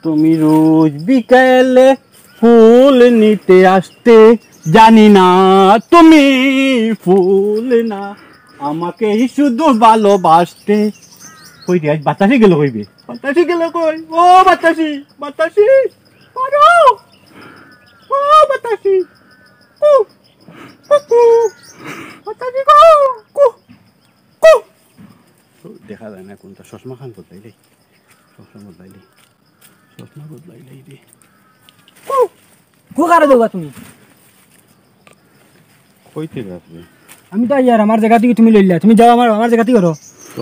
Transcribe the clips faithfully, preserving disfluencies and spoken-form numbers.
তুমি রোজ বিকেলে ফুল নিতে আসতে, জানি না তুমি ফুল না, আমাকেই শুধু ভালোবাসতে। কই রে, আইজ বাতাসি গেল কই বে? বাতাসি গেল কই? ও বাতাসি, বাতাসি, পারো? ও বাতাসি, কু, কু, কু। বাতাসি গো, কু, কু। দেখা যায় না কোনটা, চশমা খান বদলাইলে। চশমা বদলাইলি। চশমা বদলাইলি রে। কু কারে দেবা তুমি? কইতে গেছে? আমি তো ইয়ার আমার জাগা থাকি তুমি লইলা। তুমি যাও আমার, আমার জাগা থাকি করো।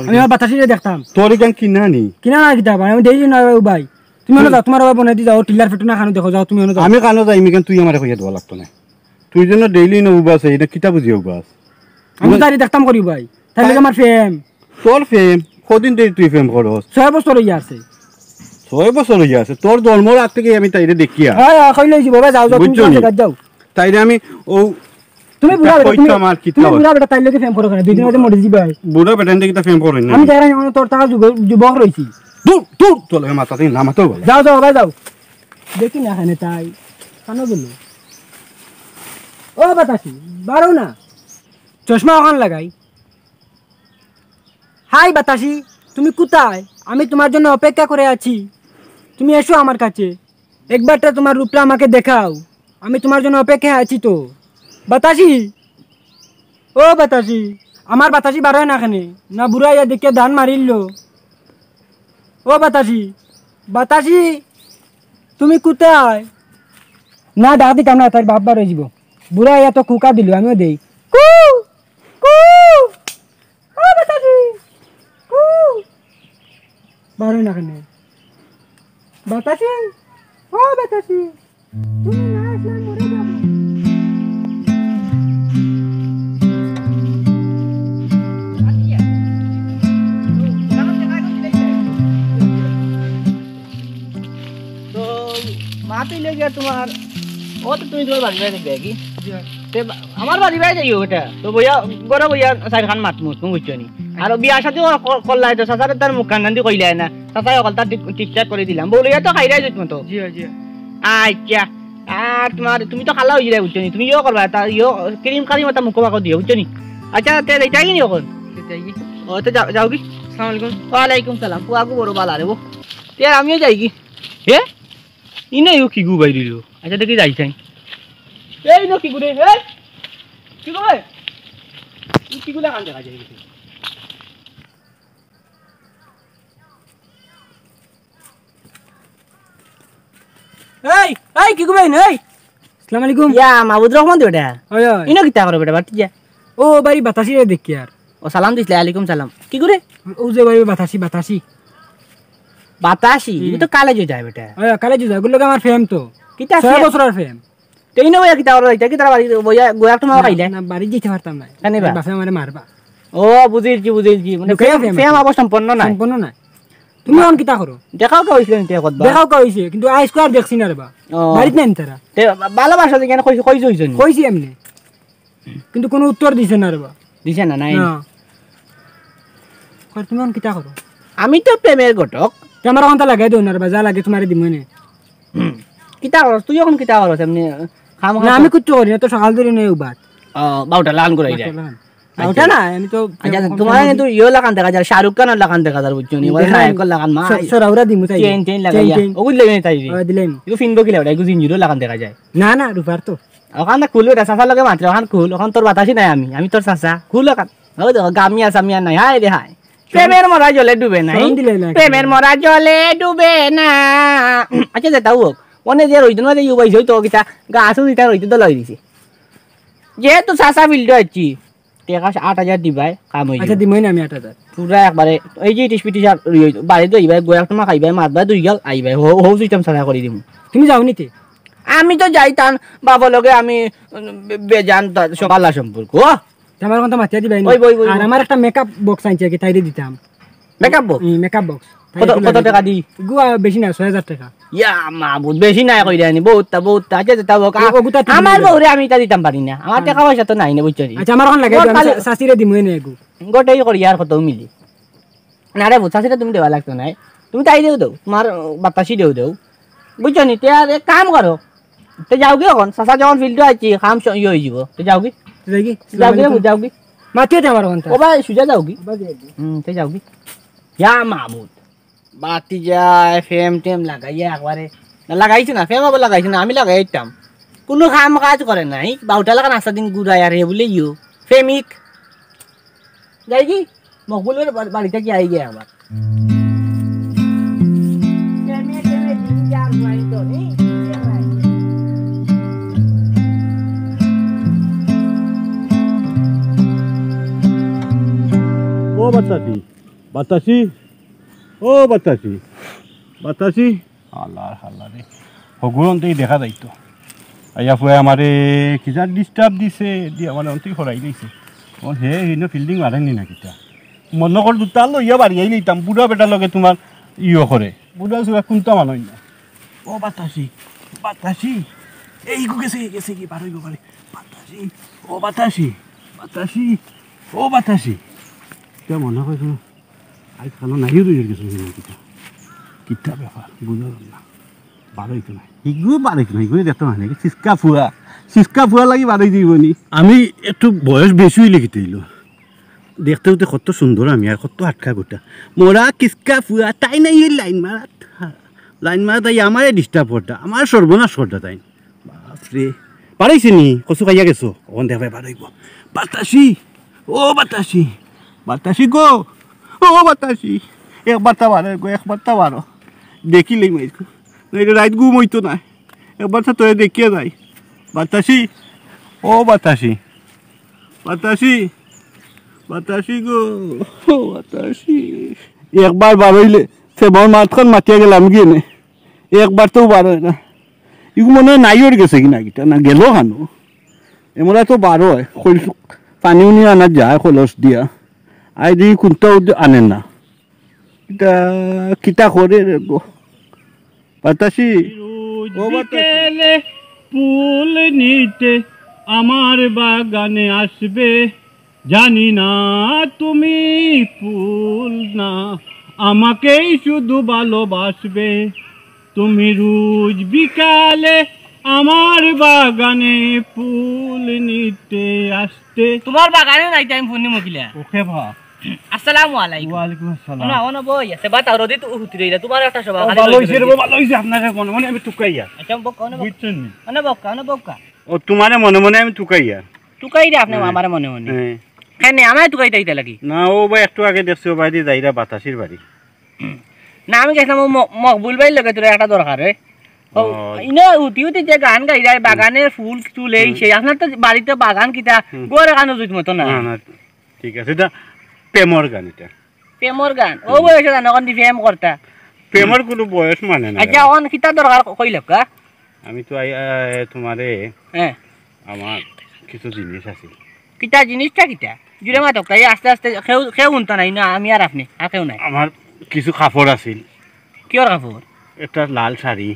আমি আমার বাতাসিরে দেখতাম। তোর এখান কি নানি? কিনা না কিতা ভাই? আমি দেখি না ভাই। তুমি অনো যাও, তোমার ভাই বনে দি যাও, টিল্লার ফেটু না খানো দেখো, যাও তুমি অনো যাও। আমি কানো যাই, আমি কেন তুই আমারে কইয়া দেওয়া লাগতো না। তুই যেন ডেইলি না উবাস, এটা কিতা বুঝিয়া উবাস? আমি তো তারে দেখতাম করি ভাই। তাইলে তো আমার প্রেম। তোর প্রেম? কদিন ধরি তুই প্রেম করস? ছয় বছর হইয়া আছে। ছয় বছর হইয়া আছে? তোর জন্মর আগ থেকে আমি তাইরে দেখিয়া। হয়, হয়, কইলে হইছে, বাবা, যাও, যাও, তুমি বুঝছো তোমার নি? জায়গায় যাও। তাইরে আমি ও তুমি বুড়া বেটা, কইতো তুমি, আমার কিতা তুমি হয়? বুড়া বেটা, তাইলে কি প্রেম করো কেন? দুই দিন মধ্যে মরে যাবে। বুড়া বেটা এনতে কিতা প্রেম করে না? আমি যারা এখন তোর টাকা যুব-, যুবক রইছি। দূর, দূর, তোর লগে মাথা থেকে না মাথাও বলে। যাও, যাও, ভাই, যাও। দেখি না এখানে তাই। কানো গেল? ও বাতাসি, বারো না। চশমা ওখান লাগাই। হাই বাতাসি, তুমি কোথায়? আমি তোমার জন্য অপেক্ষা করে আছি। তুমি এসো আমার কাছে। একবারটা তোমার রূপটা আমাকে দেখাও। আমি তোমার জন্য অপেক্ষায় আছি তো। বাতাসি, ও বাতাসি, আমার বাতাসি বারোয় না কেনে? না বুড়া ইয়া দেখিয়া দান মারিল। ও বাতাসি, বাতাসি, তুমি কোথায়? না, ডাক দিতাম না, তার বাপ বারোয় যাব। বুড়া ইয়া তো কুকা দিল, আমিও দেই। কু, কু। ও বাতাসি! কু! বারোয় না কেনে? বাতাসি! ও বাতাসি! তুমি না আসলে মরে যাবো। তো মাত অইলো গিয়া তোমার, ও তো তুমি তোমার বাড়ি বাড়ি যাইবে কি? জি। তে বা-, আমার বাড়ি বাড়ি যাইও বেটা। তো বইয়া, ঘরে বইয়া চাইরখান মাত মুত, তুমি বুঝছো নি? আর বিয়া শাদি কর-, কর-, করলাই তো, চাচারে তার মুখ কান্দান দি কইলাই না। চাচাই অকলতা ঠিক, ঠিকঠাক করি দিলাম। বউ লইয়া তো খাইরাই যাইত মতো। জি, জি। আচ্ছা। আর তোমার, তুমি তো খালা অইলে বুঝছো নি? তুমি ইয়ো করবা, তা ইয়ো ক্রিম কারিম ওটা মুখো বাকো দিও, বুঝছো নি? আচ্ছা, তে যাইতায় কি নি অখন? যাইতায় কি? ও, তে যাও, যাও কি? আসসালামু আলাইকুম। ওয়ালাইকুম সালাম। পুয়াগু বড় বালা রে, ও। তে আর আমিও যাই কি? হে? ইনো ইউ কিগু বাইর অইলো। আচ্ছা, দেখি যাই চাই। এই ইনো কিগু রে, এই! কিগু রে? ই কিগু লাখান দেখা যায়। এই, এই, কিগু বাইন, এই! আসসালামু আলাইকুম। ইয়া, মাহবুব রহমান তো বেটা। ওই, ওই। ইনো কিতা করো বেটা, বাড়িত যা। ও, বাড়ি বাতাসিরে দেখিয়ার। ও, সালাম দিছলে, আলাইকুম সালাম। কিগু রে? ও যে বাড়ি বাতাসি, বাতাসি। বাতাসি? হুম। ইগু তো কলেজো যায় বেটা। ওই, কলেজো যায়, ওগুর লগে আমার প্রেম তো। কিতা ছয় আছে? বছরর প্রেম। তে ইনো বইয়া কিতা করো, ইতা কিতা বাড়ি বইয়া গোয়া একটু মাও না, খাইলে? না, বাড়ি যাইতে পারতাম না। কেনে বা? বাপে আমারে মারবা। ও, বুঝিলছি, বুঝিলছি। মানে, লুকাইয়া প্রেম, প্রেম। প্রেম আবার সম্পন্ন নাই। সম্পন্ন নাই। তুমি অখন কিতা করো? দেখাও কে অইছিল নি তে কতবার? দেখাও কে অইছে, কিন্তু আইজকু আর দেখছি না রে বা। ও। বাড়িত নাই নি তারা। তে বা-, ভালোবাসা যে কেনে কইছো, কইছো, কইছো নি? কইছি এমনে। কিন্তু কোনো উত্তর দিছে না রে বা। দিছে না, নাই? না। কই, তুমি অখন কিতা করো? আমি তো প্রেমের ঘটক। তে আমার অখানতা লাগাই দেও না রে বা, যা লাগে তোমারে দিমু নে। হুম। কিতা করস? তুই অখন কিতা করস? এমনে কাম না, কাজ আমি কিচ্ছু করি না, তো সকাল ধরি নেই উবাত। ও, বাউটা লাগান করে যায়। বাউটা লাগান। আচ্ছা। ওটা না, আমি তো আচ্ছা, তোমার কিন্তু ইয়ে লাখান দেখা যায়, শাহরুখ খানের লাখান দেখা যায়, বুঝছো নি? ওই দেখা নায়কর লাখান, মা, স-, সরাউরা দিমু তাই। চেইন, চেইন লাগাইয়া। Chain, chain. ওগুলো লেগে তাই রে। ওই দিলাম। ইগু ফিনবো কিলা ওটা? ইগু জিঞ্জিরও লাখান দেখা যায়। না, না, রূপার তো। ওখান না খুলবে, এটা চাচার লগে মাত্র, ওখান খুল, ওখান তোর বাতাসি নাই আমি, আমি তোর চাচা। খুল ওখান। ওই দেখো, গামিয়া সামিয়া নাই, হায় রে হায়। প্রেমের মরা জলে ডুবে নাই। শরম দিলে না। প্রেমের মরা জলে ডুবে না। আচ্ছা, যেটা হোক, অনে যে রইদন মাঝে ইউ বাইছে, ওই তো কিতা, গাছও দিতা রইতে তো লই দিছে। যেহেতু চাচা ফিল্ডে আছি, টেকা আট হাজার দিবায়, কাম অইযিবো। আচ্ছা, দিমুনে আমি আট হাজার। পুরা একবারে, এই যে ইটিশ পিটিশ আর ইয়ে, বাড়িত যাইবায়, গয়া তোমা খাইবায়, মাতবায় দুই গাল, আইবায়, হউ, হউ system চালা করি দিমু। তুমি যাও নি তে? আমি তো যাইতাম, বাবার লগে আমি, উম, বে-, বেজান তা-, সকাল্লা সম্পর্ক। তে আমার অখন মাতিয়া দিবায় নি? ওই, ওই, ওই, আর ওই। আমার একটা makeup box আনছি আর কি, তাইরে দিতাম। Makeup box? হুম, makeup box। কত, কত টেকা দি? গুয়া বেশি না, ছয় হাজার টেকা। ইয়া মাবুদ, বেশি নাই কইরা নি, বউততা, বউততা, আচ্ছা, যেতা হউক, আ-, ওগুতা ঠিক আমার আছে। বউরে আমি ইতা দিতাম পারি না, আমার হ্যাঁ। টেকা পয়সা তো নাই না, বুঝছো নি? আচ্ছা, আমার অখন লাগে, মোর আমি খালি শা-, শাশিরে দিমু এনে এগু। গোটেই করি আর কত মিলি। না রে, বুঝ, শাশিরে তুমি দেওয়া লাগতো নায়, তুমি তাইরেউ দেও, তোমার বাতাসিরেউ দেও, বুঝছো নি? তে আর এক কাম করো, তে যাওগি অখন, চাচা যখন field-ও আইছি, কাম স-, ইয়ে অইযিবো। তে যাওগি? যাওগি? যাওগি, যাওগি। মাতিও তে আমার অখন। ও ভাই, সুজা যাওগি? হুম, তে যাওগি। ইয়া মাবুদ। বাতি যায়, ফেম টেম লাগাইয়া একবারে। না, লাগাইছে না, ফেম আবার লাগাইছে না, আমি লাগাই দিতাম। কুনু কাম কাজ করে না, ই বাউটা লাগা নাস্তা দিন ঘুরায় আর হে বুলে ইয়ো। ফেমিক। যাইগি? মকবুলর বা-, বাড়িত কি আইগি আবার? ও বাতাসি, বাতাসি, ও বাতাসি, বাতাসি। আল্লাহ, আল্লাহ রে। হগুরন তেই দেখা যাইতো। আইয়া ফুয়ায় আমারে কিতা disturb দিছে, দি আমারে অন্তি করাই দিছে। ও হে, হিনো fielding মারেনি না কিতা? মনো কর দুতা লইয়া বাড়ি আইলিতাম, বুড়া বেটার লগে তোমার ইয়ো করে। বুড়া চুড়া কুন্তা মানই না। ও বাতাসি, বাতাসি। এইগু গেছে, গেছে কি, বারইবো বারে। বাতাসি, ও বাতাসি, বাতাসি, ও বাতাসি। তে মনো কর আইজ কানো নাইও রইয়া গেছে না কিতা? কিতা ব্যাপার? বুঝলাম না। বারইতো না। হিগু বারইতো না। হিগু দেখতো না। হিগু সিসকা ফুয়া। সিসকা ফুয়া লাগি বারই দিবো নি। আমি একটু বয়স বেশি অইলে কিতা অইলো? দেখতে দেখতে কত সুন্দর আমি আর কত হাটকা গোটা। মোরা কিসকা ফুয়া, তাই না এই লাইন মারাত? লাইন মারাত তাই আমারে disturb করতা, আমার সর্বনাশ করতা তাই। বাপরে। বারইছে নি? কচু খাইয়া গেছো? অখন দেখবায় বারইবো। বাতাসি, ও বাতাসি, বাতাসি গো, ও বাতাসি। একবারতা বারো গো, একবারতা বারো। দেখিলেই মাইর গো। নাইলে রাইত ঘুম অইতো নায়। একবারতা তোরে দেখিয়া যাই। বাতাসি, ও বাতাসি, বাতাসি, বাতাসি গো, ও বাতাসি। একবার বারইলে, সে বড় মাতখান মাতিয়া গেলাম গিয়ে নে। একবারতাউ বারয় না। ইগু মনো অয় নাইওর গেছে কি না কিতা, না গেলো কানো। এমরা তো বারয়, কইল-, পানি উনি আনা যায় কলস দিয়া। আই দি কুন্তাউ আনে না। ইতা কিতা করে রে গো? বাতাসি, রোজ ও বাতাসি। বিকেলে ফুল নিতে আমার বাগানে আসবে। জানি না তুমি ফুল না, আমাকেই শুধু ভালোবাসবে। তুমি রোজ বিকালে আমার বাগানে ফুল নিতে আসতে। তোমার বাগানে নাই, আমি ফোন নিমু কিলা। ওকে বা। আসসালামু আলাইকুম। ওয়ালাইকুম আসসালাম। অনো, অনো বই আছে, বাতা রোদে তো উহুতি রইলা, তোমার একটা সভা ও, খালি ভালো রইছে রে, রইছে। ভালো হইছে, আপনারে মনে মনে আমি তুকাইয়া। আচ্ছা, বউক্কা, অনো বউক্কা। বুঝছেন নি? অনো বউক্কা, অনো বউক্কা। ও, তোমারে মনে মনে আমি তুকাইয়া। তুকাইরা আপনে হ্যাঁ। আমারে মনে মনে। হ্যাঁ। কেনে, আমারে তুকাইতা কিতা লাগি? না, ও ভাই একটু আগে দেখছি, ও ভাই দি যাইরা বাতাসির বাড়ি। না, আমি গেছিলাম ও ম-, মকবুল ভাইর লগে তোর একটা দরকার, এ। ও, ও। ইনো উঠি উঠি যে গান গাইরা, বাগানের ফুল টুল এই হুম। সেই। আপনার তো বাড়িত বাগান কিতা, হুম। ঘর এখানো জুত মতো না। না, না, ঠিক আছে, এটা প্রেমর গান এটা। প্রেমর গান? ও হুম। বয়সে জানো, কোন প্রেম করতা? প্রেমর কোনো বয়স মানে না আচ্ছা, রে। অন কিতা দরকার কইলাউক্কা? আমি তো আই-, আ, তোমারে হ্যাঁ। আমার কিছু জিনিস আছে। কিতা জিনিসটা কিতা? জুরে মাতউক্কা, এই আস্তে আস্তে কেউ, কেউ হুনতা নাই না, আমি আর আপনে, আর কেউ নাই। আমার কিছু কাপড় আছিল। কিওর কাপড়? একটা লাল শাড়ি।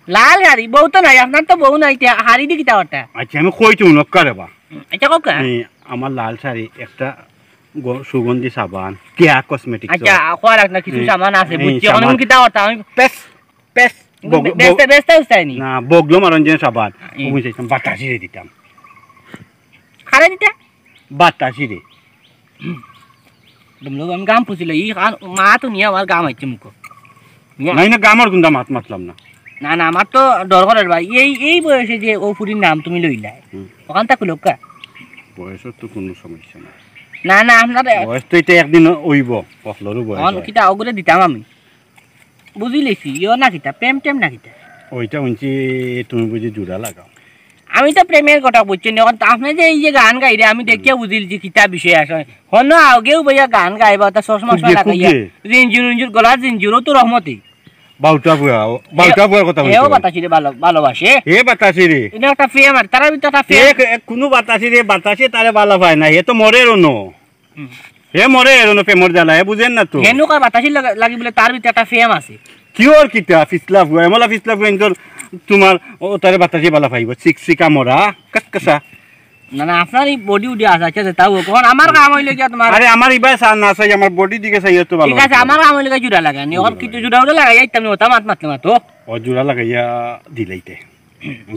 লাল শাড়ি? বউ তো নাই, আপনার তো বউ নাই, তে শাড়ি দি কিতা করতা? আচ্ছা, আমি কইতে হুনউক্কা রে বা। আচ্ছা, কউক্কা। এই আমার লাল শাড়ি, একটা গ-, সুগন্ধি সাবান, কেয়া কসমেটিক্স। আচ্ছা, কওয়া লাগতো না, কিছু এই, সামান আছে, এই বুঝছি। অখন সামান। কিতা করতা? আমি পেস, পেস, বগ-, বে-, বেচতে, বগ-, বেচতে উস্তায়নি। না, বগলো মারন যে সাবান, হুম। ওগুন চাইতাম, বাতাসিরে দিতাম। কারে দিতা? বাতাসিরে। হুম। দমলো, আমি গাম ফুসিলে, ই খান, মা তো নিয়া আমার গাম আইছে মুখো। নাই না, গামর গুন্দা মাত মাতলাম না। না, না, আমার তো ডর করের ভাই। এই, এই বয়সে যে ও ফুরির নাম তুমি লইলায়, হুম। অখানতা কইলাউক্কা। বয়সর তো কোনো সমস্যা নাই। না, না, আপনার বয়স তো এটা একদিন অইবো, অকলরও বয়স অন হয়। কিতা অগুরে দিতাম আমি। বুঝিলিছি, ইয়ো না কিতা, প্রেম টেম না কিতা। ওইটা হুনছি তুমি বুঝি জুড়া লাগাও। আমি তো প্রেমের কথা বুঝছি না। এখন তো আপনি যে এই যে গান গাইরে, আমি দেখিয়া বুঝিলছি কিতা বিষয় আছে। হনো আগেও বইয়া গান গাইবা, তা চশমা টশমা লাগাইয়া। জিঞ্জুর উঞ্জুর, গলার জিঞ্জুরও তো রহমতি। বাউটা ফুয়া, বাউটা ফুয়ার কথা এও কইছো। বাতাসিরে ভালো-, ভালোবাসে। এ বাতাসিরে। এটা একটা প্রেম আর তারার ভিতরে একটা প্রেম। এ, এ, কোনো বাতাসিরে, বাতাসে তারে ভালা পায় না, এ তো মরের অনো। হুম। হে মরের অনো প্রেমর জ্বালা, হে বুঝের না তো। হেনুকা বাতাসি লাগি, লাগি বলে তার ভিতরে একটা প্রেম আছে। কিওর কিতা, ফিসলা ফুয়া, এমলা ফিসলা ফুয়া, কিন্তু তোমার ও তারে বাতাসে ভালা পাইবো, চিকচিকা মরা, কসকসা। না, না, আপনার এই body উডি আছে, আচ্ছা, আচ্ছা, তাও কখন আমার কাম হইলো গিয়া তোমার? আরে, আমার ইবায় চা না চাই, আমার body দিকে চাই তো ভালো ঠিক আছে, আছে। আমার কাম হইলো গিয়া জোড়া লাগানি। এখন কিছু জোড়া উড়া লাগাই যাইতাম না, ওটা মাত মাতলে মাতো। ও জোড়া লাগাইয়া দিলাইতে।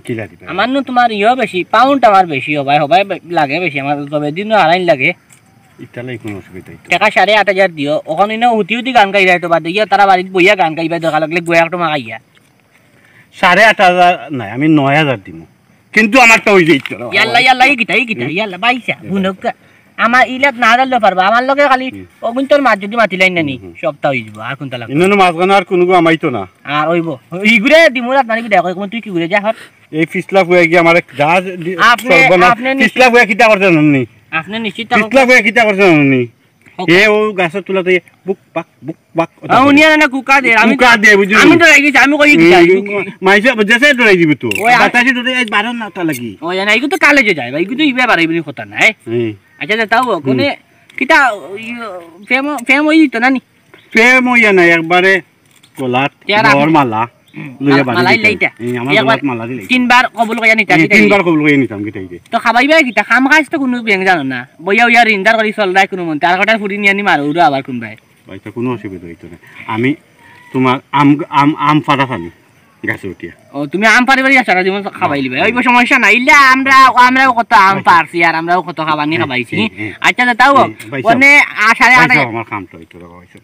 কিলা দিবা? আমার নু তোমার ইয়ো বেশি, pound আমার বেশি, হবাই, হবাই বে-, লাগে বেশি, আমার তবে দিন হারাইন লাগে। ইতালাই কোনো অসুবিধা হইতো না। টাকা সাড়ে আট হাজার দিও, ওখানে না হুতি হুতি গান গাই যায় তো বাদ দিয়া তারা বাড়িত বইয়া গান গাইবা, দেখা লাগলে গুয়া একটু মাগাইয়া। সাড়ে আট হাজার নাই, আমি নয় হাজার দিমু, কিন্তু আমারটা হই যাইতো না। ইয়াল্লা, ইয়াল্লা, ই কিতা, ই কিতা, ইয়াল্লা, বাইসা, হুনক্কা। আমার ইলাত না জানলেও পারবা, আমার লগে খালি হুম। অগুন্তর মাছ যদি মাতিলাই না নি, হুম, হুম। সবটা হই যাবো, আর কোনটা লাগবে? ইনানো মাছ গানা আর কোনো গু আমাইতো না। আর ওইব, ইগুরে দিমু রাত মারি বিদায় করে, তুই কি ঘুরে যা হর? এই ফিসলা ফুয়া গিয়া আমার যা দি-, আপনি, সর্বনাশ। আপনি নিশ্চিত ফিসলা ফুয়া কিতা করছে জানো নি? আপনি নিশ্চিত থাকো। ফিসলা ফুয়া কিতা করছে জানো নি? এ ও গাছর তুলাত বুক বাক, বুক বাক, ওটা আ, করে। উনি আর না কুকা দে, আমি কুকা দে, বুঝলি? আমি ডরাই গেছি, আমি কই কি যাই? মাইসে, যেসে ডরাই দিবি তো। ওই আ- বাতাসে ডরাই, এই বারো না তা লাগি। ওই না, এগুলো তো কালে যে যায়, এগুলো তো ইবে বাড়াই বলে কথা নাই। হুম। আচ্ছা, আচ্ছা, তাও হুম। কোনে, কিতা, ইয়ে, প্রেম, প্রেম ওই তো না নি? প্রেম ওই না, একবারে গলাত, তে আর আপ- গলার মালা, হুম, লইয়া মালা, বাড়ি মালাই দিতাম। লইতা। এই আমার একবার গলাত মালা দিলে। তিনবার কবুল কইয়া নিতা, এই কিতা তিনবার দিলে? কবুল কইয়া নিতাম, কিতা দিলে? তো খাবাইবা কিতা? কাম কাজ তো কোনো ব্যাং জানো না। বইয়া উইয়া রিন্দার করি চল যায় কোনো মন্তে। আর কটার ফুরি নিয়ে আনি মারো, উড়ো আবার কোন ভাই। ভাই, তো কোনো অসুবিধা হইতো না। আমি তোমার আম, আম, আম ফাটা খানি, গাছে উঠিয়া। ও, তুমি আম পারি পারি সারা জীবন খাবাই লিবা। ওই সমস্যা নাই। ইলা আমরা, আমরাও কত আম পারছি আর আমরাও কত খাবানি খাবাইছি। হুম, হুম। আচ্ছা, তা তাও, হুম, ভাই সাহেব। মানে, আ, সাড়ে আট হাজার। ভাই সাহেব, আমার কামটা হইতো না, ভাই সাহেব।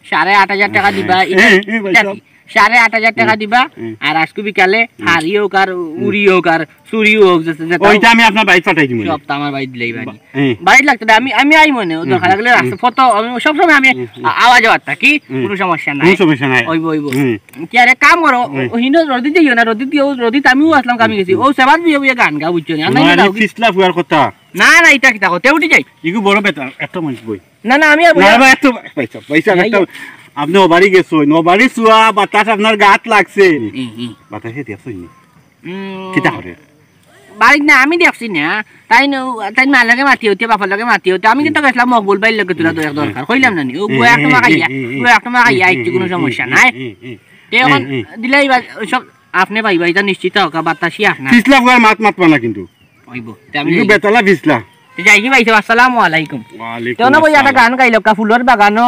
সাড়ে আট হাজার টাকা দিবা, এ, ইটা, এ, ভাই ইটা সাহেব। কি? সাড়ে আট হাজার টাকা হুম, দিবা, হুম। আর আজকে বিকালে হুম। হারি হোক আর উড়ি হোক আর চুরি হোক, যেটা, যেটা ওইটা হোক। আমি আপনার বাড়িত পাঠাই দিমু। সব তো আমার বাড়িত দিলেই বানি। হুম। বাড়িত লাগতো না, আমি, আমি আইমু নে, ও হুম, দরকার লাগলে হুম। রাস্তা ফটো, আমি সবসময় আমি হুম, হুম। আ-, আওয়া যাওয়ার থাকি, হুম। কোনো সমস্যা নাই। কোনো সমস্যা নাই। ওইব, ওইব। হুম। কি আরে কাম করো, হুম। ও হিনো রোদি দিও না, রোদি দিও, রোদি তো আমিও আসলাম, কামি গেছি। হুম। ও সেবার বিয়ে বিয়ে গান গা, বুঝছো না? না, না, না, না, না, ফিসলা ফুয়ার কথা। না, না, এটা কিতা কথা? উঠি যাই। ইগু বড় বেটা, একটা মানুষ বই। না, না, আমি আর না, বলি না, এত পয়সা, পয়সা এই একটা, আপনি ওবারি গেছো, ওবারি চুয়া, বাতাস আপনার গাত লাগছে। হুম, হুম। বাতাসে দেখছো নি? উম, কিতা করে? বাড়িত না, আমি দেখছি না। তাই ন-, তাই মার লগে মাতি হতে, বাপর লগে মাতি হতে। আমি কিন্তু গেছিলাম মকবুল ভাইর লগে তোরা তো এক দরকার। কইলাম না নি? ও হুম, বয়া একটা হুম, মাখাইয়া, হুম, হুম, বয়া একটা মাখাইয়া, হুম, একটু কোনো হুম, সমস্যা হুম, নাই। হুম, হুম, তে এখন হুম, হুম। দিলাই বা সব আপনি ভাই, ভাই, এটা নিশ্চিত হোক, বাতাসি আপনার। ফিসলা ফুয়ার মাত মাতবা না কিন্তু। হইব। তে আমি কিন্তু যাই। বেতালা ফিসলা। তে যাই কি ভাই সাহেব, আসসালামু আলাইকুম। ওয়ালাইকুম তে ওনা বই একটা আসসালাম। গান গাইল, কা ফুলর বাগানো,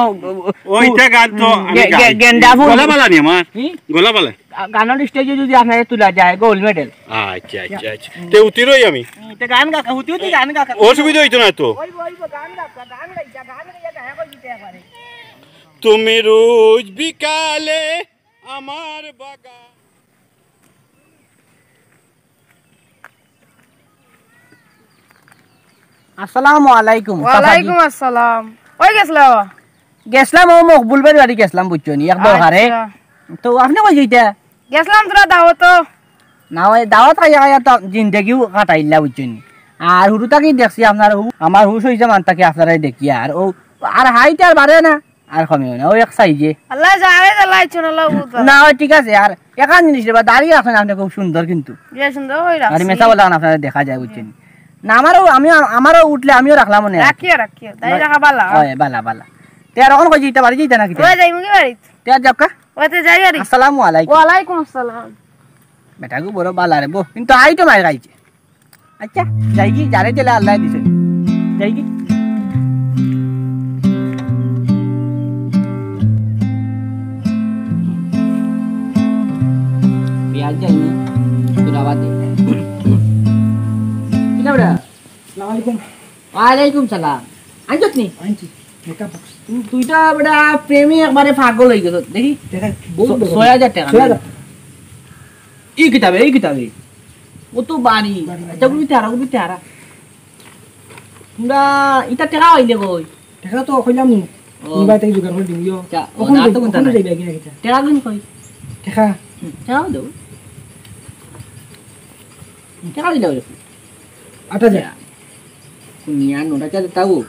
ও, ইটা গান তো উম, আমি গে-, গে-, গাই। গেন্দা ফুল। গলা বালা নি আমার? হুম? গলা বালা। গা-, গানর stage-এ যদি আপনারে তুলা যায়, gold medal। আচ্ছা, আচ্ছা, আচ্ছা। হুম। তে উতিরই আমি। হুম, তে গান গাকা, হুতি হুতি গান গাকা। অসুবিধা হইতো না তো? ওই, ওই, গান গাকা, গান গাইতা, গান গাইয়া গায়ক হই যেতে পারে। তুমি রোজ বিকালে আমার বাগান। আসসালামু আলাইকুম, ওয়ালাইকুম চাচাজি। আসসালাম। কই গেছলা? গেছলাম, ও মকবুল ভাইর বাড়ি গেছলাম, বুঝছো নি, এক দরকারে। আচ্ছা। তো আপনি কই যাইতা? গেছলাম তোরা দাওয়াতো। না, ওই দাওয়াত খাইয়া খাইয়া তো জিন্দেগিও কাটাইলা, বুঝছো নি। আর হুরু থাকি দেখছি আপনার হু-, আমার হুশ হইছে মান থাকি আপনারাই দেখি। আর ও, আর height আর বাড়ে না। আর কমিও না, ওই এক size-এ। আল্লাহ জানে, আল্লাহ ইচ্ছা না, আল্লাহ বুঝে। না, ওই ঠিক আছে, আর এখান জিনিস রে বা, দাড়ি রাখছেন আপনি খুব সুন্দর কিন্তু। যে সুন্দর হই আর রাখছি। মেসা বললাম আপনারা দেখা যায়, বুঝছেন। না, আমারও, আমিও, আমারও উঠলে আমিও রাখলাম মনে হয়। রাখিও, রাখিও, দাড়ি রাখা বালা। ওই, বালা, বালা। তে আর এখন কই যাইতা, বাড়ি যাইতা নাকি? ওই যাইমু কি বাড়িত? তে আর যাও কা? ওই তে যাই আর। আসসালামু আলাইকুম। ওয়ালাইকুম আসসালাম। বেটাগু বড় বালা রে বো, কিন্তু আই তো মাই খাইছে। আচ্ছা, যাইগি, যারে দিলে আল্লাহ দিছে। যাইগি। বিয়ার যাইনি, সুরাবাদে। কিতা বেটা? আসসালামু আলাইকুম। ওয়ালাইকুম সালাম। আনছত নি? আনছি। Makeup box। তুই, তুই তো বেটা প্রেমে একবারে পাগল হয়ে গেছ, দেখি। দেখা, বহুত ছ-, বড়। ছয় হাজার টাকা। ছয় হাজার। এই কিতাবে, এই কিতাবে। ও তো বাড়ি। বাড়ি, বাড়ি। এটা গুলি তেরা, গুলি তেরা। তোমরা ইটা টেকা হইলে কই? টেকা তো কইলাম নি। ও। তুমি বাইরে থেকে জোগাড় করে দিও। আচ্ছা, ও, ওখানে না তো যাই-, কোনটা ওখানে নাই। যাইবা কিনা কিতা? টেকা কোন কই? টেকা। হুম, টেকাও দেবো। টেকা দিলে ওরে। আট হাজার। কুনিয়া নোটা চালে তাও।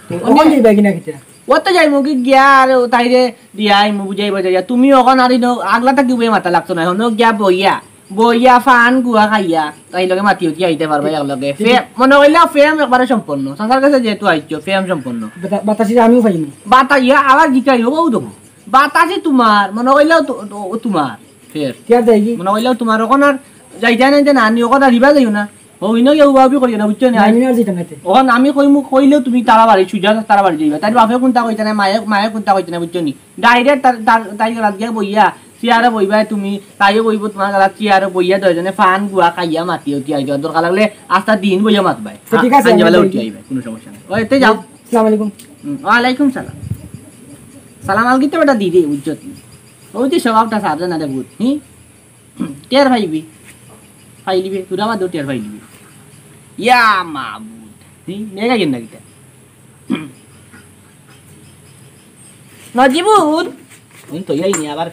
তো ওখানে যাইবা কিনা কিতা? ও তো যাইমু কি গিয়া আর ও তাইরে দিয়া আইমু বুঝাই বাজাইয়া। তুমি ওখান আর ইনো আগলা থাকি বইয়া মাথা লাগতো না। হনো গিয়া বইয়া, বইয়া ফান গুয়া খাইয়া, তাই লগে মাতি উঠি আইতে পারবা এক লগে। ফে-, মনে কইলাও প্রেম একবারে সম্পন্ন। সংসার কাছে যেহেতু আইছো, প্রেম সম্পন্ন। বাতা-, বাতাসি আমিও পাইনি। বাতা-, ইয়া আবার জিকাই হবো তো। বাতাসি তোমার, মনে কইলাও তো, তো, তোমার। ফের। কে আর যাইগি? মনে কইলাও তোমার ওখান আর যাইতে নাই যে নানি ওখান আর রিবা যাইও না। ও, ইনো কেউ বাবি করিও না, বুঝছো নি? না, আমি আর যেতাম না তে। ওখান আমি কইমু, কইলেও তুমি তারা বাড়ি, সুজা তারা বাড়ি যাইবা। তার বাপে কোনটা কইতে না, মায়ে, মায়ে কোনটা কইতে না, বুঝছো নি? Direct তার, তার, তাই গেলাত গিয়া বইয়া, চেয়ারে বইবায় তুমি, তাইও বইবো তোমার গেলাত চেয়ারে বইয়া, দুইজনে ফান গুয়া খাইয়া মাতি উঠি আইবা। দরকার লাগলে আস্তা দিন বইয়া মাতবায়। তো ঠিক আছে, আইন আমি যাবালে যাই। উঠি আইবায়, কোনো সমস্যা নাই। ও, এতে যাও। আসসালামু আলাইকুম। হুম, ওয়ালাইকুম সালাম। সালাম আলগি তো বেটা দিদি, বুঝছো তুমি? ওই যে স্বভাবটা সারছে না রে ভূত, হুম? টের পাইবি। পাইলিবে, তোরা বাদেও টের পাইলিবে। ইয়া মাবুদ। হুম? মেঘা গেন না কিতা? নজিবুর। হুম, তো ইয়াই নি আবার।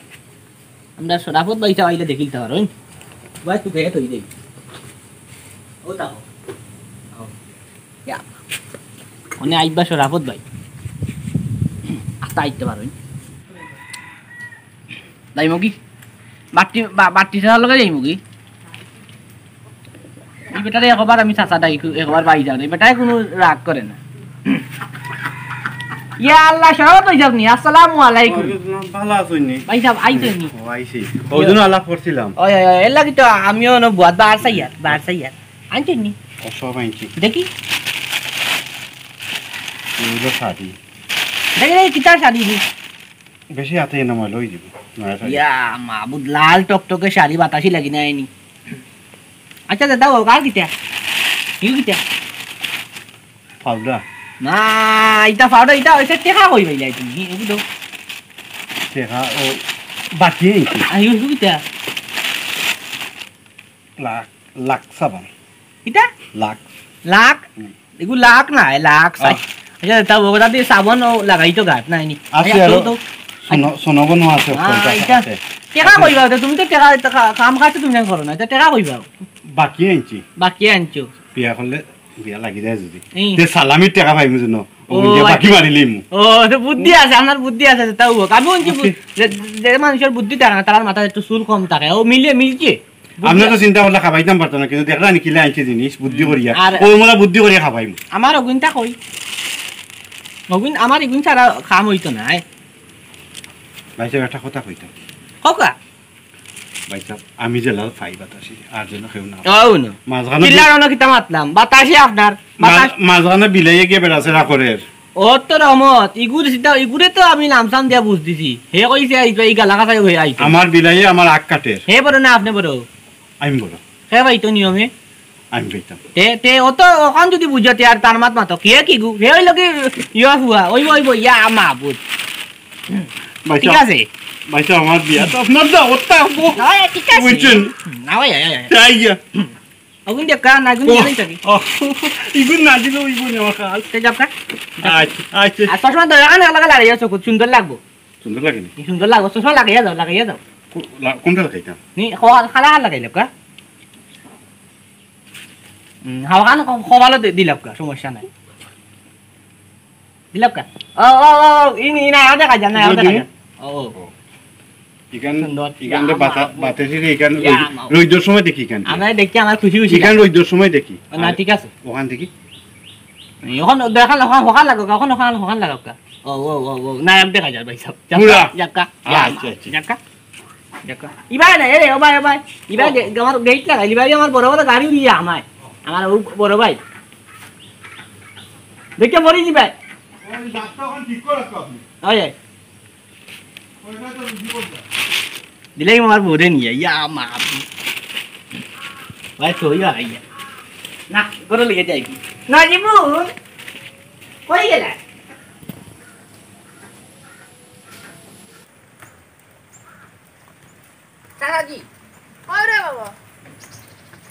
আমরা শরাফত ভাই সাহেব আইলে দেখিলতে পারো, হুম? ভাই, তুই ভেঙে তৈরি দেই। ও তাও। আও। ইয়া। ওনে আইবা শরাফত ভাই। আস্তা আইতে পারো, হুম? যাইমু কি? বাট্টি, বা-, বাট্টি ছাড়ার লগে যাইমু কি? এই বেটারে একবার আমি চাচা ডাকি, একবার ভাই যাও। এই বেটায় কোনো রাগ করে না। ইয়া আল্লাহ, শরাফত ভাই যাও নি? আসসালামু আলাইকুম। ওয়ালাইকুম আসসালাম, ভালো আছো নি? ভাই সাহেব, আইছো নি? ও, আইছি। ওই জন্য আলাপ করছিলাম। ওই, ওই, ওই, এর লাগি তো আমিও না বুয়াত বার চাইয়ার, বার চাইয়ার। আনছো নি? ও, সব আনছি। দেখি। এগুলো শাড়ি। দেখি, দেখি, কিতা শাড়ি নি? বেশি হাতে এনে ময়লা হয়ে যাবে। নয়া শাড়ি। ইয়া, মাবুদ, লাল টকটকে শাড়ি বাতাসি লাগি না আইনি। আচ্ছা, দাদা, ও কার কিতা? ইউ কিতা? পাউডার। না, ইটা পাউডার, ইটা হইছে টেকা কই পাইলাই তুমি? হি, এগু তো। টেকা ও বাকি আনছি। আ, ইউ, ইউ কিতা? লাক, লাক সাবান। কিতা? লাক। লাক? হুম। এগু লাক না, এ লাক, আহ। সাই-, আচ্ছা, তা ওগুলা দিয়ে সাবান ও লাগাই তো গাত, না, এনি। আছে আচ্ছা, আরো তো, তো, সোনো-, সোনো বনো আছে, আ, কোনটা ইটা আছে? টেকা কই পাও? তুমি তো টেকা, টেকা, কাম কাজ তো তুমি জানি করো না, ইটা টেকা কই পাও? বাকি আনছি। বাকি আনছো? বিয়া করলে বিয়া লাগি যায় যদি। এই। তে সালামির টেকা পাইমু যেন। ও, ও, ইন্ডিয়া বাকি আচ্ছা। মারি লিমু। ও, তো বুদ্ধি আছে, আমার বুদ্ধি আছে, তাও হোক। আমি বলছি বু-, ওকে। যে, যে মানুষের বুদ্ধি থাকে না, তার মাথায় একটু চুল কম থাকে। ও মিলে, মিলছে। বুদ্ধি আপনি তো আছে। চিন্তা করলে খাবাইতাম পারতো না, কিন্তু দেখলা নি কিলা আনছে জিনিস, বুদ্ধি হুম। করিয়া। আর ও মোলা বুদ্ধি করিয়া খাবাইমু। আমার অগুইনটা কই? অগুইন, আমার এগুইন ছাড়া কাম হইতো না, এ। ভাই সাহেব, একটা কথা কইতাম। হোক। ভাই সাহেব, আমি যে লাল পাই বাতাসি, আর যেন কেউ না। ও, না। মাঝখানে চিল্লার অন্য কিতা মাতলাম? বাতাসি আপনার, মাঝ-, বাতাস- মাঝখানে বিলাইয়ে গিয়ে বেড়াছেড়া করের। ও তো রহমত, ইগুর সিধা, ইগুরে তো আমি নামসাম দিয়া বুঝ দিছি। হে কইছে, "আই, এই গালা কাটাই হয়ে আইতো।" আমার বিলাইয়ে আমার আগ কাটের। হে বড় না, আপনি বড়? আমি বড়। হে ভাই, তো নিয়মে। আমি পাইতাম। তে, তে, ও তো ওখান যদি বুঝাতে আর তার মাত মাতো, কে কি গু? হে হইল কি ইয়া হুয়া, ওই, ওই, ওই, ইয়া মাবুদ। ভাই ঠিক সাহেব, আছে। ভাই সাহেব, আমার বিয়া তো আপনার দাওয়াত থাকবো। না, ঠিক আছে। বুঝছেন? না, ভাই, ভাই, ভাই। তাই গিয়া। অগুন দেখ, কান, অগুন ও, দেখ, থাকি। ও, ইগুন না দিলেও ইগুন আমার কাজ। তে যাবকা। আচ্ছা, আচ্ছা। আর চশমা দয়া কানে লাগা লাগাইয়া চোখ, সুন্দর লাগবো। সুন্দর লাগে নি? কি সুন্দর লাগবো, চশমা লাগাইয়া যাও, লাগাইয়া যাও। কো-, লা-, কোনটা লাগাইতাম? নি, খোয়া-, খালা খান লাগাইলে কা? হুম, হাওয়া খান খ-, খোয়ালো দি-, দিলাম কা, সমস্যা নাই। দিলাম কা? ও, ও, ও, ও, ইন, ইন, আয়া দেখা যায় না, আয়া দেখা যায়। ও, ও। ও। ইখান, সুন্দর। ইখান ইয়া, তো বাতা-, আমার বাতাসি রে, ইখান ইয়া, রইদ-, আমার রইদর সময় দেখি ইখান। আমরা দেখি, আমার খুশি খুশি ইখান লাগে। রইদর সময় দেখি। ও, না, আর ঠিক আছে। ওখান দেখি। এই, ওখান দেখা, ওখান, ওখান লাগো, ওখান, ওখান, ওখান লাগো কা। ও, ও, ও, ও, না, আমি দেখা যায়, ভাই সাহেব। যাও, পুরা। যাও, যাও, আচ্ছা, আচ্ছা। যাও, যাও। ইবা না, এ রে, ও ভাই, ও ভাই। ইবা ও। গে-, আমার গেট লাগাইল, ইবা আমার বড় বড় গাড়ি উড়িয়ে আমায়। আমার ও বড় ভাই। দেখে মরি যাবে। ওই দাঁতটা ওখানে ঠিক করে রাখো আপনি। ওই, ওই। ওইটা তো রুটি করবে। দিলাই আমার বউরে নিয়ে, ইয়া মা। ভাই, সই আর আইয়া। না, করে লিখে যাই কি? না, জীবু। কই গেলা? চাচাজি। ওরে বাবা।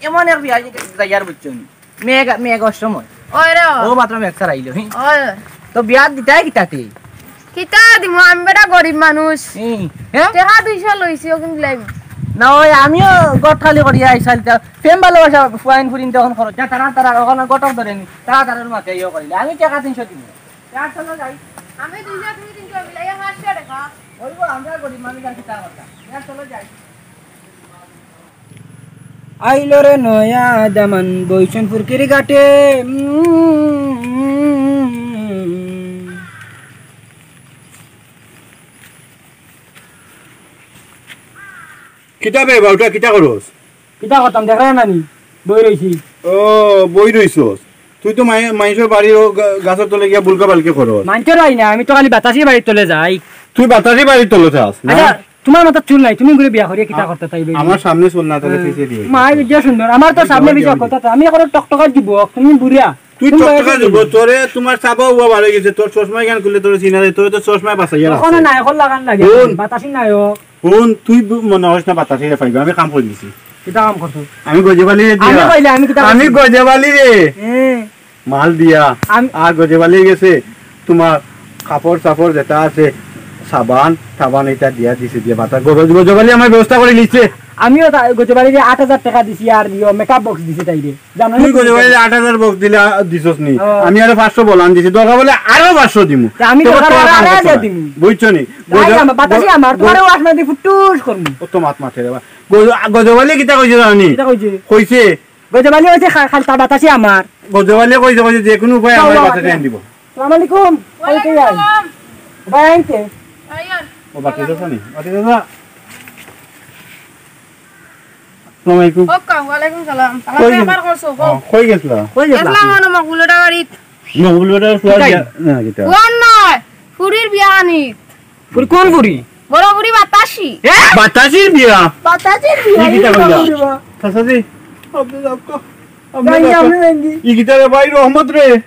এমন এক বিয়া যে যাইয়ার বুঝছো নি? মেঘ, মেঘ অসময়। ওরে বাবা। ও মাত্র মেঘ ছাড়াইলো, হ্যাঁ? ওরে। তো বিয়া দিতায় কিতাতে? কিতা দিমু, আমি বেটা গরিব মানুষ। এই, হ্যাঁ? টেকা দুইশো লইছি, ওগুন দিলাইমু। না ওই আমিও গট খালি করিয়া আইসাইল। প্রেম ভালোবাসা ফুয়াইন ফুরিন তখন খরচ। যা তারা তারা ওখানে গটক ধরে নি। তারা তারার মাকে ইয়ে করিলে। আমি টেকা তিনশো দিমু। আর চলো যাই। আমি দুইশো, তুমি তিনশো মিলাইয়া পাঁচশো টেকা। ওই গো, আমরা গরিব মানুষ আছি, তা কথা। আর চলো যাই। আইলো রে নয়া দামান বৈষম ফুরকির ঘাটে। উম। কিতা বে বাউটা, কিতা করস? কিতা করতাম, দেখরা না নি? বই রইছি। ও, বই রইছস। তুই তো মাই-, মাইনষর বাড়ির ও গা-, গাছর তলে গিয়া বুলকা বালকে করস। মাইনষর আই না, আমি তো খালি বাতাসি বাড়ির তলে যাই। তুই বাতাসি বাড়ির তলে যাস না? আচ্ছা, তোমার মাথাত চুল নাই, তুমি ঘুরে বিয়া করিয়া কিতা আ-, করতে তাই বে? আমার সামনে চুল না, তাহলে হ্যাঁ। পিছে দিয়ে। মা, এই যে সুন্দর, আমার তো এই সামনে জবাব বিয়া দিও করতে, আমি এখন টকটকা যুবক, তুমি বুড়া। তুই তুমি টকটকা বয়সে যুবক, বুড়া। তোরে তোমার চাবা উবা বাড়ি গেছে, তোর চশমা কেন খুললে তোর চিনা যায়, তোরে তো চশমায় বাঁচাইয়া এখন রাখছে। না, এখন লাগান লাগে, হুন। বাতাসি নাই হোক। হুন, তুই বু-, মনে করিস না বাতাসিরে পাইবে, আমি কাম করি দিছি। কিতা কাম করছো? আমি গজেবালি রে আমি দিয়া। কইলে আমি কিতা আমি করছি? গজেবালি রে। হ্যাঁ। মাল দিয়া। আমি আর গজেবালি গেছে, তোমার কাপড় চাপড় যেটা আছে, সাবান, সাবান এটা দিয়া দিছে, দিয়া বাতাস। গজ-, গজেবালি আমার ব্যবস্থা করে নিচ্ছে। আমিও তা-, গজেবালিরে আট হাজার টেকা দিছি আর ইয়ো মেকআপ বক্স দিছি তাইরে। জানো তুই নি? গজেবালিরে আট হাজার বক্স দিলে, আ, দিছস নি? ও। আমি আরো পাঁচশো বলান দিছি। দরকার বলে আরো পাঁচশো দিমু। তে আমি তোর দরকার তোর হলে কাম আরো করতে হাজার না। দিমু। বুঝছো নি? যাই গজ-, না, বাতাসি গজ-, আমার, তোমারে ওয়াশ না দি ফুটুস করমু। ও তো মাত মাতে রে বা। গজ-, গজেবালি কিতা কইছে জানো নি? কিতা কইছে? কইছে, গজেবালি কইছে খা-, খালি তার বাতাসি আমার। গজেবালি কইছে, কইছে যে কোনো উপায়ে আমার বাতাসি আনি দিব। আসসালামু আলাইকুম। ওয়ালাইকুম আসসালাম। ভাই আনতে। আইয়ান। ও বাকি তো শুনি। বাকি তো না। আসসালামু আলাইকুম। ওকা, ওয়ালাইকুম সালাম। কই গেছ-, আবার করছো, কও। ও, কই গেছলা? কই গেছলা? গেছলাম মানে মকবুলটা বাড়িত। মকবুলটা ফুয়ার বিয়া, না, কিতা? ফুয়ার নয়, ফুরির বিয়া আনি। ফুরি কোন ফুরি? বড় ফুরি বাতাসি। এ? বাতাসির বিয়া? বাতাসির বিয়া। ই কিতা কইলা? চাচাজি, আপনি যাও তো। আপনি যাই, যাও তো। আপনি যাই। ই কিতা রে ভাই, রহমত রে।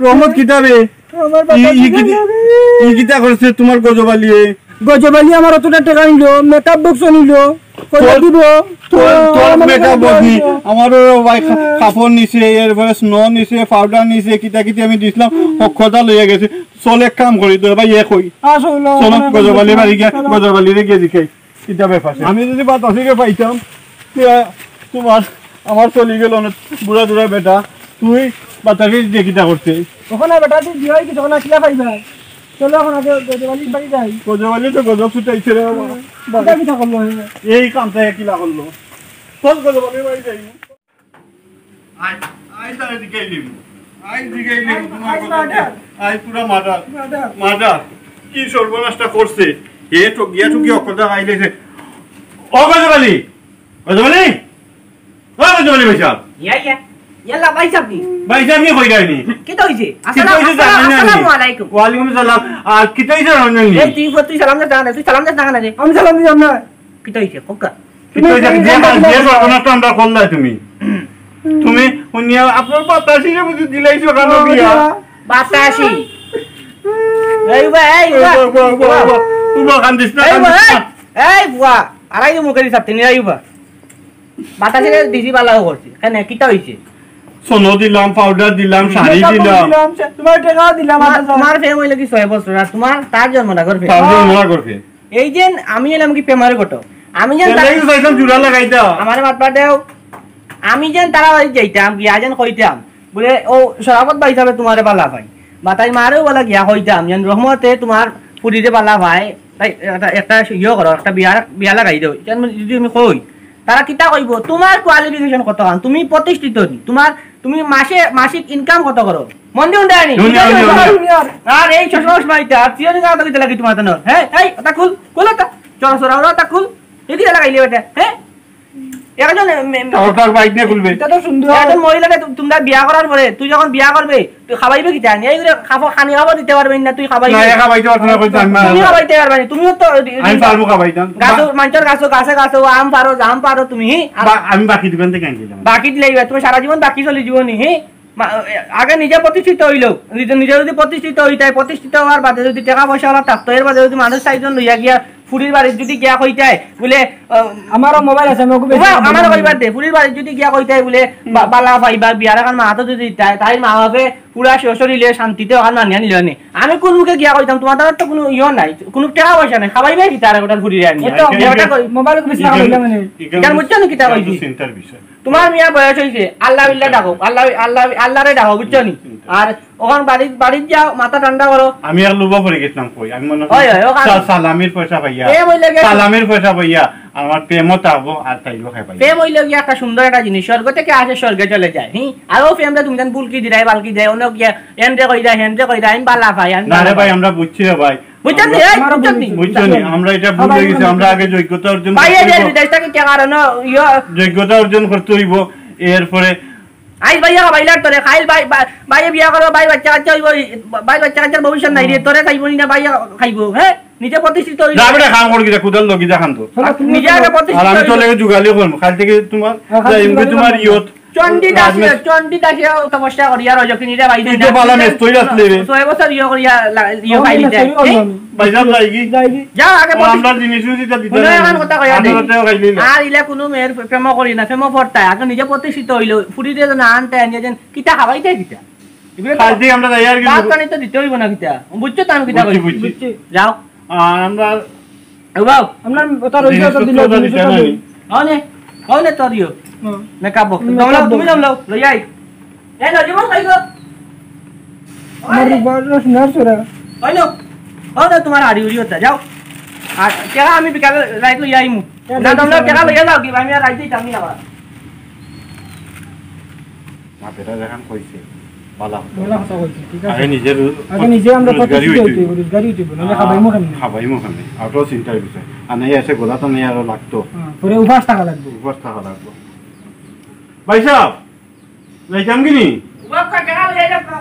রহমত কিতা রে? আমার ই, বাতাসি ই কিতা, বিয়া রে। ই কিতা করছে তোমার গজবালিয়ে? গজবালি আমার অতটা টেকা নিল, মেকআপ বক্স নিল, কইলা তোর, দিব। তোর, তোর আমার মেকআপ বক্স নি। আমারও ভাই খা-, কাপড় নিছে, এরপরে স্নো নিছে, পাউডার নিছে, কিতা কিতা আমি দিছিলাম, হক্কতা লইয়া গেছে। চল এক কাম করি, তোর ভাই এ কই? আসো, লও, চলো, ওখানে গজবালি বাড়ি গিয়া, চলো। গজবালিরে গিয়া জিকাই। কিতা ব্যাপার? আমি যদি বাতাসিরে পাইতাম, ইয়া, তোমার, আমার চলি গেল না, বুড়া দুড়া বেটা, তুই বাতাসি দিয়ে কিতা করতে? ওখানে বেটা তুই বিয়ে হয়ে গেছে, ওখানে আসলে পাইবা। চলো এখন আগে গজবালির বাড়ি যাই। গজবালি তো গজব ছুটাইছে রে বাবা। হুম। কিতা কিতা করলো হে? এই কামটা কিলা করলো? চল গজবালির বাড়ি যাই। আই, আই তারে জিগাইলিমু। আই জিগাইলিমু, আই, তোমার আই কথা মার্ডার। কি? আই পুরা মার্ডার। মার্ডার। মার্ডার। কি সর্বনাশটা করছে? এ তো গিয়া তো কি অকলতা খাইলেছে। ও গজবালি! গজবালি! ও গজবালি ভাই সাহেব! ইয়া, ইয়া। ইয়াল্লা, ভাই সাহেব নি? ভাই সাহেব নি কই যায়নি? কিতা হইছে? কিতা হইছে আসসালাম-, জানেন না নি? আসসালামু আলাইকুম। ওয়ালাইকুম সালাম। আর কিতা হইছে জানেন না নি? এ, তুই, তুই সালাম দে না, তুই সালাম দে না রে। আমি সালাম দিলাম না। কিতা হইছে? কউক্কা। তুমি কিতা হইছে? এই যে, যে সর্বনাশটা আমরা করলাই তুমি। তুমি হুনিয়া আপনার বাতাসিরে বুঝি দিলাইছো কেন বিয়া? বাতাসি। এই বা, এই বা। এই বা, বা, বা, বা। তুই বা কান্দিস না, এই বা, কান্দিস না। এই, এই বা। আড়াই দিমু মুখে দিস আপনি, এই বা। বাতাসিরে দিছি বালাও করছি। কেন, কিতা হইছে? সোনো দিলাম, পাউডার দিলাম, শাড়ি মেকআপ দিলাম। দিলাম, সে-, তোমার টেকাও দিলাম, তোমার, আচ্ছা, তোমার প্রেম হইলো কি ছয় বছর, আর তোমার তার জন্ম না করবে। তার জন্ম না করবে। এই যে আমি এলাম কি প্রেমের ঘটক, আমি যেন তার তাহলে কি চাইতাম জুড়া লাগাইতাম? আমারে মাতবা দেও। আমি যেন তারা বাড়ি যাইতাম, গিয়া যেন কইতাম, বলে, "ও শরাফত ভাই হিসাবে তোমারে বালা পাই।" বা তাই মারেও বলা গিয়া কইতাম, যেন রহমতে তোমার ফুরিরে বালা পায়, তাই একটা, একটা ইয়ে করো, একটা বিয়া, বিয়া লাগাই দেও। যেন যদি আমি কই, তারা কিতা কইবো? তোমার কোয়ালিফিকেশন কত খান? তুমি প্রতিষ্ঠিত নি? তোমার, তুমি মাসে, মাসিক ইনকাম কত করো? মন দিয়ে উঠে আনি। দুনিয়া, দুনিয়া, দুনিয়া। আর এই চশমা উশমা ইতা, আর চিরদিন কাটা কিতা লাগি তোমার তো না? হ্যাঁ, এই, ওটা খুল, খুল ওটা। চড়া চড়া ওরা ওটা খুল। এই কিতা লাগাইলে ওটা? হ্যাঁ? একজন, এ, মে-, মে-, তাও তার বাইক নিয়ে খুলবে। এটা তো সুন্দর। একজন মহিলাকে তু-, তোমরা বিয়া করার পরে, তুই যখন বিয়া করবে, তুই খাবাইবে কিতা? এই করে খাবো, খানি খাবো দিতে পারবে না, তুই খাবাইবে। না, এ খাবাইতে পারতো না, কইতে আমি না। তুমি খাবাইতে পারবে না, তুমিও তো আমি পারবো খাবাইতাম। গাছো, বা- মাঞ্চর গাছো, গাছে গাছো, আম পারো, জাম পারো তুমি, হি? আর বা-, আমি বাকি দোকান থেকে আনছিলাম। বাকি দিলে এবার তুমি সারা জীবন বাকি চলে জীবন, হি? মা-, এ, আগে নিজে প্রতিষ্ঠিত হইলো, নিজে, নিজে যদি প্রতিষ্ঠিত হইতায়, প্রতিষ্ঠিত হওয়ার বাদে যদি টাকা পয়সা ওলা থাকতো, এর বাদে যদি মানুষ চারজন লইয়া গিয়া ফুরির বাড়িত যুদি গিয়া কইতায় বুলে, আহ, আমারও মোবাইল আছে, আমি ওকে বেশি ওবা, আমার কইবার দে, ফুরির বাড়িত যুদি গিয়া কইতায় বুলে, বা-, বালা পাইবা, বিয়ার এখান মাতো যুদি দিতায়, তাইর মা বাপে পুরা শ্বশুরিলে শান্তিতে ওখান মানিয়া নিল নি। আমি কুন মুখে গিয়া কইতাম, তুমার দ্বারা তো কুনু ইয়ো নাই, কুনু টেকা পয়সা নাই, খাবাইবায় কিতা আর ওটার ফুরিরে আনিয়া? ওই তো এটা কই-, মোবাইবাইল বেশি খাবাইলাম মানে। ইখান বুঝছো নি কিতা কইছি? চিন্তার বিষয়। তুমার মিয়া বয়স অইছে, আল্লাহ বিল্লাহ ডাকো, আল্লাহ, আল্লাহ, আল্লাহরে ডাকো, বুঝছো নি? আর ওখান বাড়িত, বাড়িত যাও, মাথা ঠান্ডা করো। আমি এক লুবা পড়ি গেছিলাম কই, আমি মনে অয়, অয়, ওখান সা-, সালামির পয়সা পাইয়া, প্রেম অইলে গিয়া সালামির পয়সা পাইয়া, আমার প্রেমও থাকবো আর তাইও খাই পাইয়া। প্রেম অইলে গিয়া একটা সুন্দর একটা জিনিস, স্বর্গ থেকে আসে, স্বর্গে চলে যায়, হি? আর ও প্রেমটা তুমি জান বুলকি দিরায়, বালকি দেয়, অন্য গিয়া এনরে কইরা, হেনরে কইরা, আমি বালা পাই, আমি না রে বালা ভাই, পাই। আমরা বুঝছি রে ভাই। বুঝছেন নি? এই, আমারও বুঝছেন নি? বুঝছি। বুঝছো নি? আমরা এটা ভুল হয়ে গেছে, আমরা আগে যোগ্যতা অর্জন ভাই, করতে এই যে হইব। বিদেশ থেকে কে কারণ, ইয়া যোগ্যতা অর্জন করতে হইব, এরপরে আইজ ভাইয়া খাবাইলার তোরে, খাইল ভাই, ভাই, ভাইয়ে বিয়া করো, ভাই বাচ্চা কাচ্চা হইব, ভাই বাচ্চা কাচ্চার ভবিষ্যৎ নাই রে, তোরে খাইব নি না, ভাইয়া খাইব, হ্যাঁ? নিজে প্রতিষ্ঠিত হইল। যা বেটা, কাম কর, গিয়া কুদাল লগে যা খান তো। শোনো, তুমি নিজে আগে শোনো। প্রতিষ্ঠিত আর আমি হইল। চলে গেলে যুগালি করবো, খাল থেকে তোমার, আহ, খাল যাই, থেকে তোমার যুগালি ইয়ত। চণ্ডী দাসে, রাজনীতি। চণ্ডী দাসে তপস্যা করিয়া রইল, কিনি রে ভাই, তুই তো বালা মেস্তরি আসলে রে। ছয় বছর ইয়ে করিয়া লা-, ইয়ে ও, পাইলি না, দে। সরি, এই? অন্য আমি। ভাই সাহেব, যাই কি? যাই কি? যাও, আগে আর প্রতিষ্ঠিত আমরা জিনিস উচিত দিতে হুনো, নাই। এখন কথা কইয়া দে। আমরা তো খাইলি না। আর ইলা কুনু মেয়ের প্রেম করি না, প্রেম পড়তায়। আগে নিজে প্রতিষ্ঠিত হইল, ফুরিতে তো না আনতে আনিয়া যেন কিতা খাবাইতে কিতা? এগুলো তো কাল থেকে আমরা যাই আর কি। ভাত পানি তো দিতে হইব না কিতা? বুঝছো তো আমি কিতা বুঝছি, কইছি? বুঝছি। যাও। আর আমরা ও বাবু। আমরা ওটা রইছে, ওটা জিনিসপত্র দিলে, ওটা জিনিস দিতে ওটা নাই। দিলে। অনে, অনে তোর ইয়ো। হুম। Makeup box. মেকআপ দমলাও, তুমি বক্স। দমলাও, লই আই। এ, নজিবুল, কই গো? আমার ওই। রূপার রস নার চোরা। ওই লো, ওই লো, তোমার হাড়ি উড়ি হতা, যাও। আর টেকা আমি বিকালে রাইত লইয়া আইমু। টেকা না, দমলাও, টেকা লইয়া যাও, কি ভাই, আমি আর রাইত দিতাম নি আবার। বাপেরা যেখান কইছে, বালা কথা। বালা কথা কইছে, ঠিক আছে। আগে নিজে রু-, আগে নিজে আমরা রোজগারি প্রতিষ্ঠিত হইতে হইতে হইব। হইব, রোজগারি হইতে হইব, নাহলে আ, খাবাইমু কেমনে? খাবাইমু কেমনে? ওটাও চিন্তার বিষয়। আর নাই আছে গোলা তো নাই আরো লাগতো। হ্যাঁ, পরে উপাস থাকা লাগবে। উপাস থাকা লাগবো। ভাই সাহেব, যাইতাম কি নি? বাক্কা, টেকা লইয়া যাও।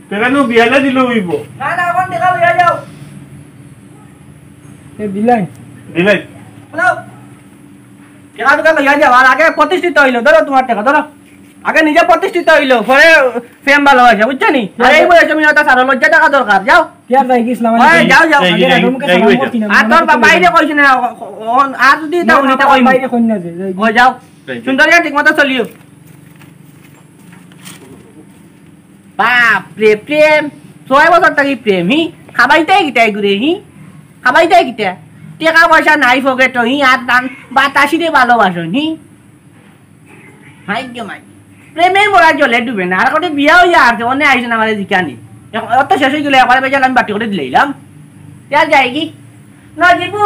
টেকা তো বিয়ালে দিলে হইব। না, না, এখন টেকা লইয়া যাও। এ দিলাই। দিলাই। হ্যালো। টেকা টুকা লইয়া যাও, আর আগে প্রতিষ্ঠিত হইল, ধরো তোমার টেকা, ধরো। আগে নিজে প্রতিষ্ঠিত হইল, পরে প্রেম ভালোবাসা, বুঝছো নি? আর এই বয়সে আমি ওটা সারা লজ্জা থাকা দরকার, যাও। কি আর যাই গেছিলাম, আমি ওই, যাই। যাও, যাও। যাই, আগে যাই, রাখো, মুখে যাই, সালাম যাই। করছি না, আর তোর বাবা বাইরে কইছে না, ও, ও, ও, আর যদি এটা না, উনি না, তা কইনি। বাইরে কই না যে, যাই। ওই যাও। যাই, যাই। সুন্দর করে ঠিক মতো চলিও। বাপ রে, প্রেম। ছয় বছর থাকি প্রেম, হি? খাবাইতায় কিতায় ঘুরে, হি? খাবাইতায় কিতা? টেকা পয়সা নাই পকেটো, হি? আর দান বাতাসিরে ভালোবাসো, হি? হাই গো মাই। প্রেমে মরা জলে ডুবে না। আর কত বিয়া হইয়া আছে, অনে আইছে না আমারে জিকানি। এখন অত শেষ হয়ে গেলে একবারে বেজাল আমি বাটি করে দিলাইলাম। তে আর যাই কি? নজিবু।